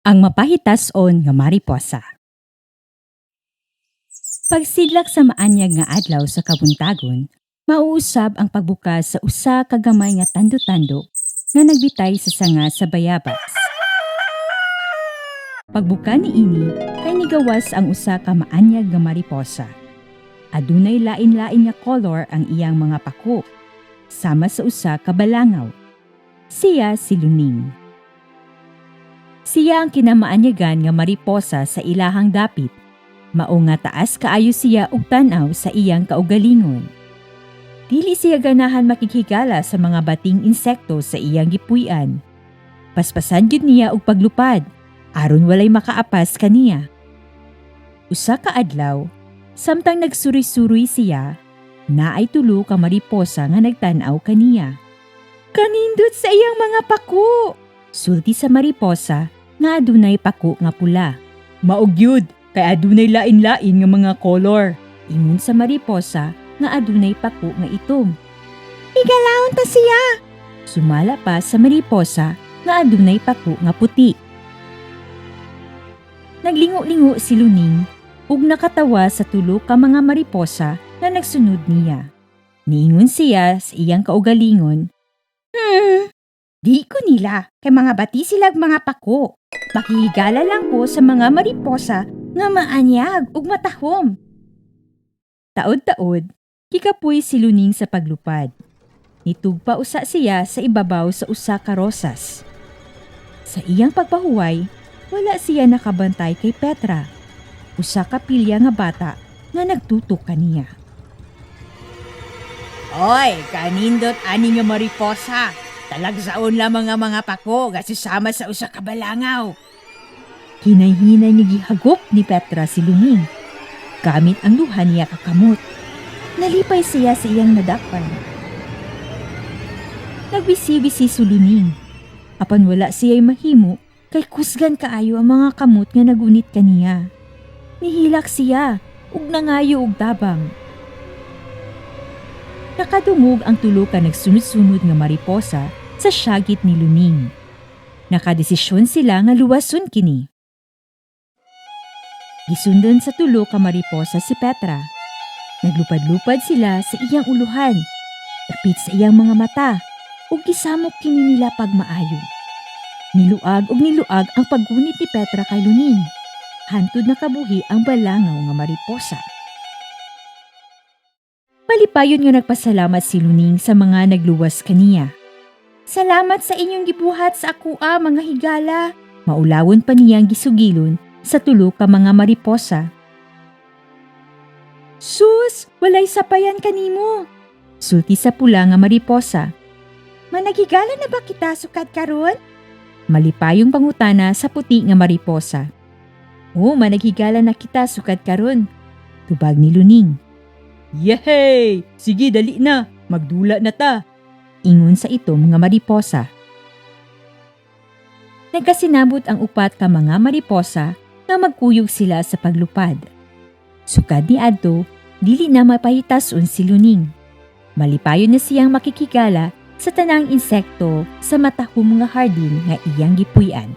Ang mapahitas-on nga mariposa. Pagsidlak sa maanyag nga adlaw sa kabuntagon, mauusab ang pagbukas sa usa ka gamay nga tando-tando nga nagbitay sa sanga sa bayabas. Pagbuka niini kay nigawas ang usa ka maanyag nga mariposa. Adunay lain-lain nga kolor ang iyang mga pako, sama sa usa ka balangaw. Siya si Luning. Siya ang kinamaanyagan nga mariposa sa ilahang dapit. Mao nga taas kaayo siya og tan-aw sa iyang kaugalingon. Dili siya ganahan makighigala sa mga bating insekto sa iyang gipuy-an. Paspasan gyud niya og paglupad aron walay makaapas kaniya. Usa ka adlaw, samtang nagsuroy-suroy siya, naay tulo ka mariposa nga nagtan-aw kaniya. "Kanindot sa iyang mga pako," sulti sa mariposa nga adunay pako nga pula. "Mao gyud, kay adunay lain-lain nga mga kolor," ingon sa mariposa nga adunay pako nga itom. "Higalahon ta siya," sumala pa sa mariposa nga adunay pako nga puti. Naglingo-lingo si Luning ug nakatawa sa tulo ka mga mariposa nga nagsunod niya. Niingon siya sa iyang kaugalingon, "Di ko nila, kay mga bati silag mga pako. Makihigala lang ko sa mga mariposa nga maanyag ug matahom." Taod-taod, gikapoy si Luning sa paglupad. Nitugpa usa siya sa ibabaw sa usa ka rosas. Sa iyang pagpahuway, wala siya nakabantay kay Petra, usa ka pilya nga bata nga nagtutok kaniya. "Oy, kanindot ani nga mariposa. Talagsaon lamang ang mga pako nga susama sa usa ka balangaw." Hinay-hinay nga gihagop ni Petra si Luning gamit ang duha niya ka kamot. Nalipay siya sa iyang nadakpan. Nagwisi-wisi si Luning. Apan wala siya'y mahimo kay kusgan kaayo ang mga kamot nga nagunit kaniya. Nihilak siya ug nangayo og tabang. Nakadungog ang tulo ka nagsunod-sunod nga mariposa sa syagit ni Luning. Nakadesisyon sila nga luwason kini. Gisundan sa tulo ka mariposa si Petra. Naglupad-lupad sila sa iyang uluhan, dapit sa iyang mga mata, ug gisamok kini nila pagmaayo. Niluag ug niluag ang paggunit ni Petra kay Luning. Hantod nakabuhi ang balangaw nga mariposa. Malipayon nga nagpasalamat si Luning sa mga nagluwas kaniya. "Salamat sa inyong gibuhat sa akoa, mga higala," maulawon pa niyang gisugilon sa tulo ka mga mariposa. "Sus, walay sapayan kanimo," sulti sa pula nga mariposa. "Managhigala na ba kita sukad karon?" malipayong pangutana sa puti nga mariposa. "Oh, managhigala na kita sukad karon," tubag ni Luning. "Yehey! Sige, dali na! Magdula na ta!" ingon sa itom nga mariposa. Nagkasinabot ang upat ka mga mariposa nga magkuyog sila sa paglupad. Sukad niadto, dili na mapahitason si Luning. Malipayon na siyang makighigala sa tanang insekto sa matahom nga hardin nga iyang gipuy-an.